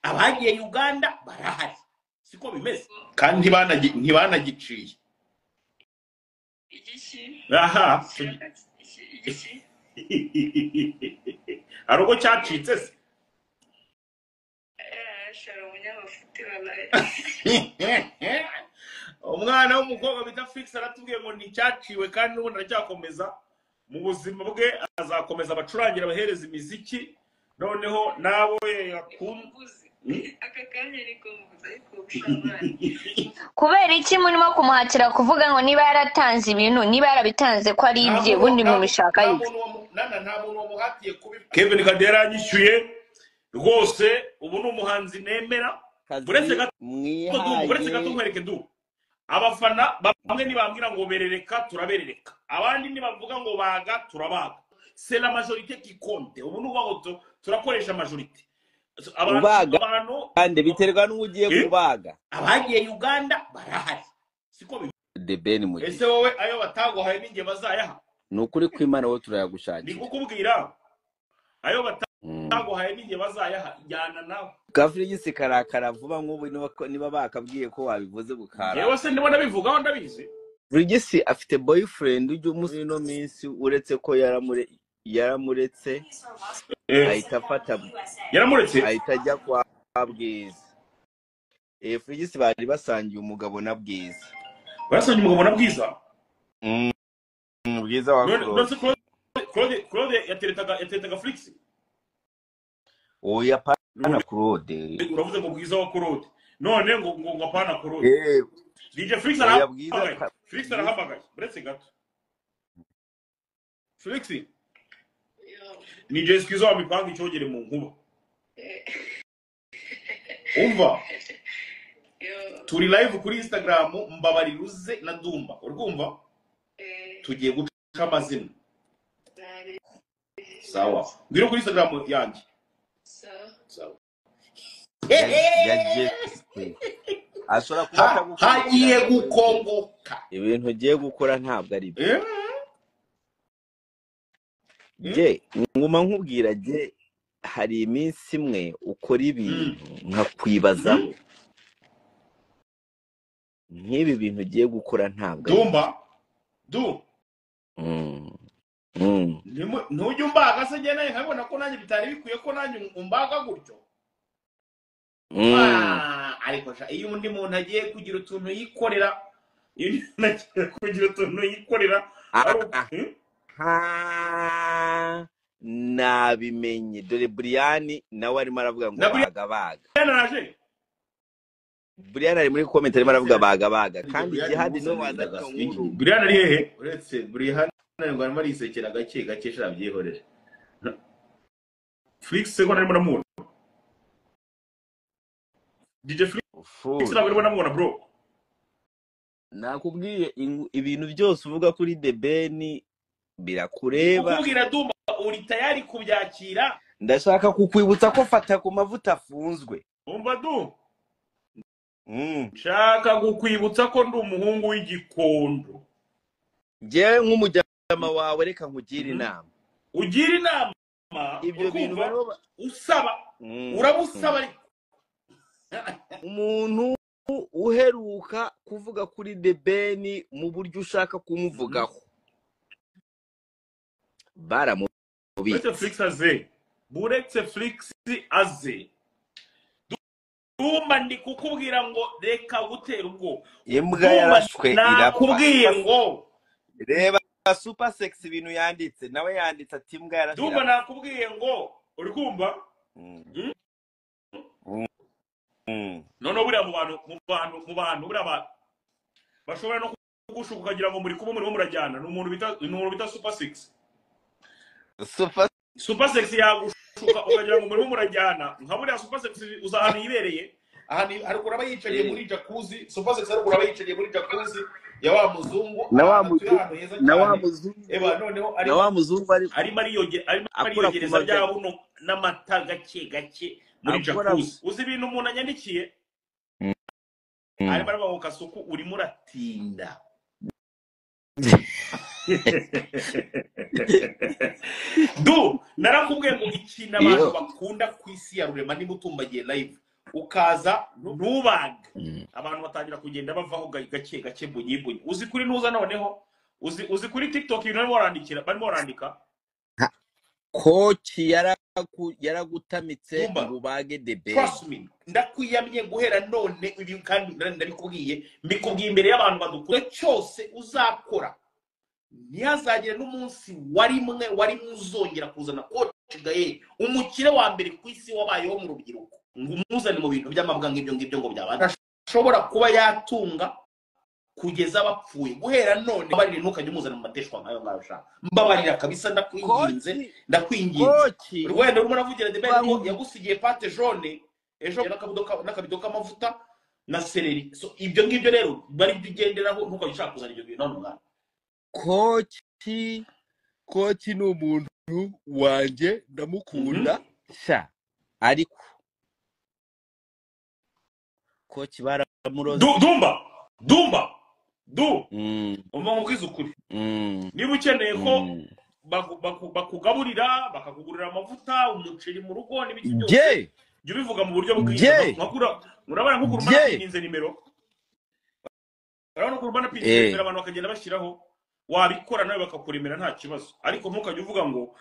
Abagiye Uganda barahari, siko bimeze, kandi ntibanagiciye. Igiki? Aha. Igiki? Hari ubwo cyacitse se? Shara umunyamafuti walayi. Umwana w'umukobwa bita Fix aratubwiye ngo nticyaciwe, kandi n'ubundi aracyakomeza mu buzima bwe, azakomeza abacurangira, abahereza imiziki, noneho n'abo yakunda. Mvuze aka kanya niko mvuze, ariko ushamani. Kubera iki murimo kumuhatira kuvuga ngo niba yaratanze ibintu, niba yarabitanze ko ari Nta ibye, muntu ubundi nta mubishaka nta iki? muntu nana nta muntu wamuhatiye kubi. Kevin Kade yaranyishyuye rwose, ubu ni umuhanzi nemera. Buretse kazi gato du, buretse gato mwihaye. Nkwereke du, abafana bamwe nibambwira ngo berereka, turaberereka, abandi nibavuga ngo baga, turabaga. C'est la majorité qui compte. Ubu ni ukuvuga ngo turakoresha majorité. Abantu Ubaga abantu kandi biterwa n'uwo ugiye Eh? kubaga. Abagiye Uganda barahari, siko bimeze? The Ben Ese Mugisha wowe ayo bataguhaye n'ingihe bazayaha? Ni ukuri kw'Imana, wowe Ndi turayagushakira. kukubwira, ayo bataguhaye n'igihe bazayaha, jyana nawe. Gafurigisi karakara vuba nk'ubu, niba bakabwiye ko wabivuze Yewe bukarakara. se ndibona bivugaho, ndabizi. Furigisi afite boyfriend ujya muri ino minsi, uretse ko yaramuretse ahita afata Yaramuretse. ahita ajya kwa Bwiza. Furigisi bari basangiye umugabo na Bwiza. Barasanye umugabo na Bwiza? Bwiza wa None Claude. se Claude yateretaga Flix? Oya, pana None Claude. uravuze ngo Bwiza wa Claude, none ngo apana Claude. DJ Flix Oya, Bwiza arahamagaye. Flix Bwiza. arahamagaye, buretse gato. Flix. Yo. Ni DJ Squeezer wamipanga icyogere mu nkuba. Umva. Yo. Turi live kuri Instagram, mbabariruze na Dumba, urumva? Tugiye guca amazina. Nari. Sawa, ngwino kuri Instagram yanjye. Sawa. Sawa. Yagezwe ashobora kuba Hagiye atagukurikirana buri gihe. Gukongoka. Ibintu ugiye gukora ntabwo ari byo. Eh? Jye nguma nkubwira, jye hari iminsi imwe ukora ibintu nkakwibazaho, nk'ibi bintu ugiye gukora ntabwo ari byo. Dumba du. Ntujya umbaga se? Njye nawe nkabona ko nanjye bitari bikwiye ko nanjye umbaga gutyo. Ariko sha, iyo undi muntu agiye kugira utuntu yikorera, iyo undi muntu agiye kugira utuntu yikorera ari Aha, nabimenye. Dore Brian nawe arimo aravuga ngo Na Brian baga baga. Araje. Brian ari muri comment, arimo aravuga baga baga. Uretse Kandi Brian Jihad niwe muzanire wazanye iyo agaswigi. nkuru. Brian ari hehe? Uretse Brian ngo arimo arisekera gake gake, sha byihorere. Flix se ko narimo namubona? DJ Flix ntabwo arimo Ufuri. namubona, bro. Nakubwiye ibintu byose uvuga kuri The Ben birakureba. Kukubwira Dumba, uri tayari kubyakira? Ndashaka kukwibutsa ko Fata ku Mavuta afunzwe. Umva du, nshaka kukwibutsa ko ndi umuhungu w'Igikondo. Njyewe nk'umujyama wawe, reka nkugire inama. Ugira inama. Ibyo bintu Urkumva? bariho Usaba, uramusaba ariko. Umuntu uheruka kuvuga kuri The Ben mu buryo ushaka kumuvugaho, Buretse baramubitse. Flix aze, buretse Flix aze. Dumba, ndi kukubwira ngo reka gutera ubwoba. Imbwa Dumba, yarashwe irapfa. nakubwiye ngo Reba Super Sex ibintu yanditse, nawe yanditse ati imbwa yarashwe Dumba, irapfa. nakubwiye ngo, uri kumva? Noneho buriya mu bantu buriya bashobora no kugushuka ukagira ngo muri kumwe, murimo murajyana, ni umuntu bita Super Six. Super Super Sex yagushuka ukagira ngo murimo murajyana. Nka buriya Super Sex uza ahantu yibereye, Ahantu haruguru aba yicariye muri jacuzzi. Super Sex haruguru aba yicariye muri jacuzzi ya wa muzungu, Na wa ahantu atuye, muzungu ahantu heza na wa cyane. muzungu Eba noneho na arimo wa muzungu ari arimo arimo akora ku ariyogereza maga bya buno n'amata gake gake muri akora jacuzzi. Uzi ibintu umuntu anyandikiye? Arimo aravuga ngo Kasuku, urimo uratinda. Du, narakubwiye ngo ikintu abantu Iyo bakunda ku isi ya rurema, niba utumbagiye live. Ukaza ntubage, abantu batangira kugenda bavaho gake gake, bunyi bunyi. Uzi kuri ntuza noneho, uzi kuri TikTok ibintu barimo barandikira, barimo barandika. Coach yaragutamitse Dumba, ngo ubage The Ben. Trust me, ndakwiyamye guhera none ibi, kandi ndabikubwiye, mbikubwiye imbere y'abantu badukura. Cyose uzakora, ntihazagire n'umunsi wa rimwe wari uzongera kuzana Coach Gael, umukire wa mbere ku isi wabayeho mu rubyiruko, ngo umuzane mu bintu by'amabwa nk'ibyo ngibyo, ngo byaba ashobora kuba yatunga kugeza bapfuye. Guhera none mbabarira, ntukajye umuzana mu mateshwa nk'ayo ngayo. Ushaka mbabarira kabisa, ndakwinginze. Coach, Ndakwinginze. Coach, wenda urimo uravugira The Ben ko Bang- yagusigiye pâte jaune ejo n'akabido k'amavuta na céleri. So ibyo ngibyo rero bari byo ugenderaho, ntukajye ushaka kuzana ibyo bintu hano mwana. Coach ni umuntu wanjye, ndamukunda sha, ariko coach baramuroze. Dumba, Dumba, du umva nkubwize ukuri. Niba ukeneye ko bakugaburira, bakakugurira amavuta, umuceri mu rugo n'ibiki byose, Jye jya ubivuga mu buryo bwiza. Jye Nkakura urabona nk'ukuntu Jye mba nimero, urabona ukuntu mba napininze nimero, abantu bakagenda bashyiraho. Wabikora nawe bakakuremera nta kibazo, ariko ntukajye uvuga ngo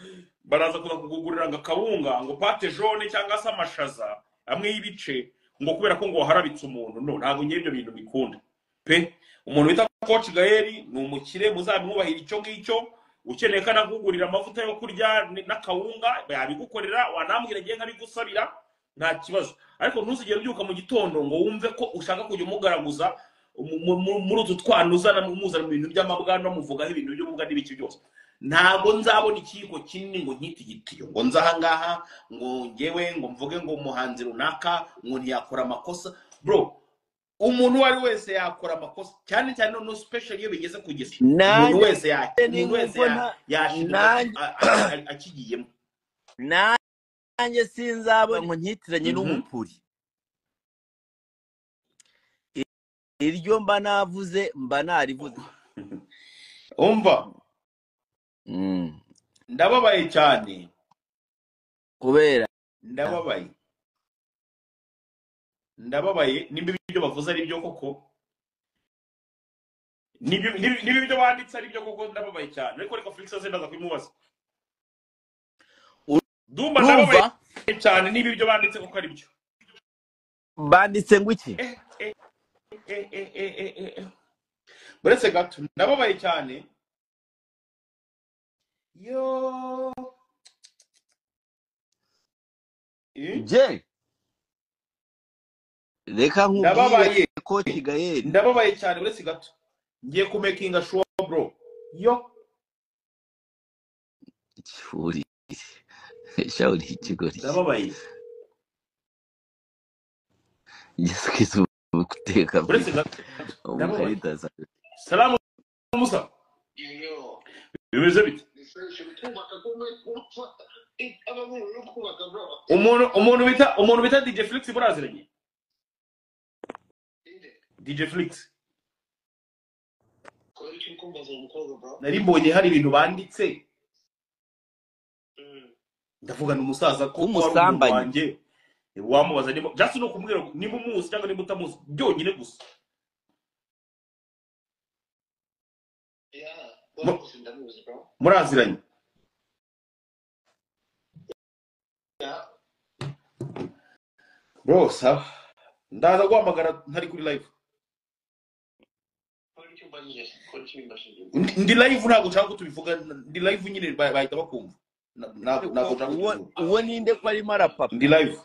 baraza kuza kukugurira ngo akawunga, ngo pâte jaune cyangwa se amashaza amwe y'ibice, ngo kubera ko ngo waharabitse umuntu. No, ntabwo ngiye ibyo bintu bikunda pe. Umuntu bita Coach Gael ni umukire, muzamwubahira icyo ngicyo. Ukeneye ko anakugurira amavuta yo kurya n'akawunga, yabigukorera, wanambwira ngiye nkabigusabira nta kibazo. Ariko ntuzigere ubyuka mu gitondo ngo wumve ko ushaka kujya umugaraguza muri utu twana, uzana umuzana mu bintu by'amabwana, bamuvugaho ibintu by'ububwa n'ibiki byose. Ntabwo nzabona ikiyiko kinini ngo nkite igitiyo, ngo nze ahangaha ngo ngewe ngo mvuge ngo umuhanzi runaka ngo ntiyakora amakosa. Bro, umuntu uwo ari wese yakora amakosa, cyane cyane noneho special iyo bigeze kugeza umuntu Nanjye wese ni umuntu wese nk'uko nta yashiduka nanjye akigiyemo. Nanjye sinzabona ngo nkitiranye n'umupuri. Iryo mba navuze mba narivuze. Umva, ndababaye cyane. Kubera? Ndababaye, ndababaye. Nimba ibyo bavuze ari byo koko, niba ibyo banditse ari byo koko, ndababaye cyane. Ariko reka Felix aze, ndaza kubimubaza. Dumba, ndababaye Urumva cyane niba ibyo banditse koko ari byo. Banditse ngo iki? Eh eh eh eh eh eh eh eh. Buretse gato, ndababaye cyane yo. Je reka nkubwire. Ndababaye. Coach Gael. Ndababaye cyane. Uretse gato, ngiye kumakinga sure, bro, yo. Cyuri shauri ikigori. Ndababaye. Yesu Kristo guteka. Uretse gato, ndababaye. Umukarita. Salamu Musa, bimeze bite? Umuntu bita DJ Flix muraziranye? DJ Flix, nari mbonye hari ibintu banditse, ndavuga umusaza ko wari umuntu W'umusambanyi. wanjye. Wamubaza niba just no kumubwira ngo niba umuzi cyangwa niba utamuzi byonyine gusa. Muraziranye, bro? Sawa, ndaza guhamagara ntari kuri live. Ndi live, ntabwo nshaka ko tubivuga. Ndi live nyine, bahita bakumva. Ntabwo nshaka ko Uwo tubivuga. Uwo ninde ko arimo arapapa? Ndi live,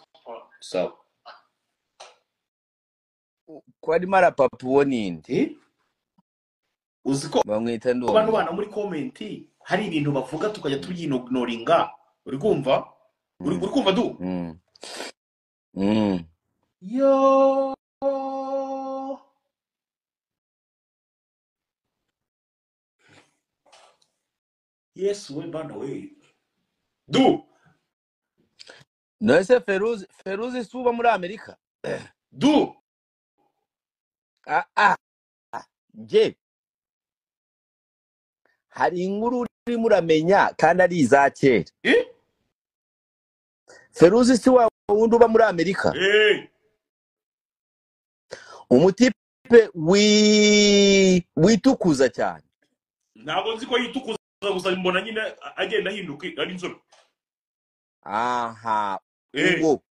sawa. Ko arimo arapapa, uwo ninde? Eh? Uzi ko Bamwita ndi uwo bano muntu. bana muri comment hari ibintu bavuga tukajya tubyignoringa. Uri kumva? Uri kumva du? Mm. Yo, Yesu we, bana we, du. None Feruzi si uba muri Amerika? Du. Ah ah, je hari inkuru urimo uramenya kandi ari iza kera. Eh? Feruzi si wa wundi uba muri Amerika? Eh. Umutipe witukuza cyane. Ntabwo nzi ko yitukuza, gusa mbona nyine agenda ahinduka ari inzobe. Aha, Eh, ubwo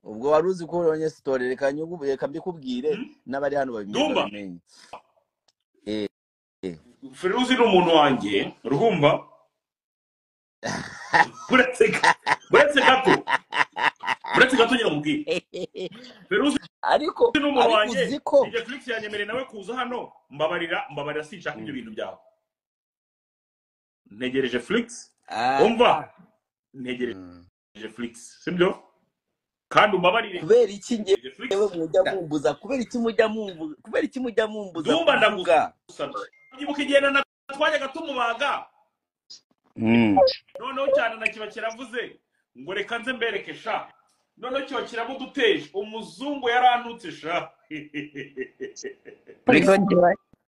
ubwo wari uzi ko ubonye story, reka nyugu, reka mbikubwire n'abari hano Dumba babimenye. Eh, eh. Feruzi ni umuntu wanjye, urumva? Buretse buretse gato, buretse gato nyine mubwire. Feruzi Ariko ni umuntu ariko wanjye. uzi ko DJ Felix yanyemereye nawe kuza hano, mbabarira, mbabarira, sinshaka ibyo bintu byawe. Ntegereje Felix, umva, ntegereje Felix, sibyo? Kandi umbabarire. Kubera iki Ntegereje Felix. ngewe mujya mumbuza? Kubera iki mujya mumbuza? Kubera iki mujya mumbuza Dumba, kuvuga? ndagusabye. Byibuka igihe na twajyaga tumubaga, noneho cyane na kiba kiravuze ngo reka nze mbereke sha, noneho kiba kiramuduteje, umuzungu yarantutse sha. God.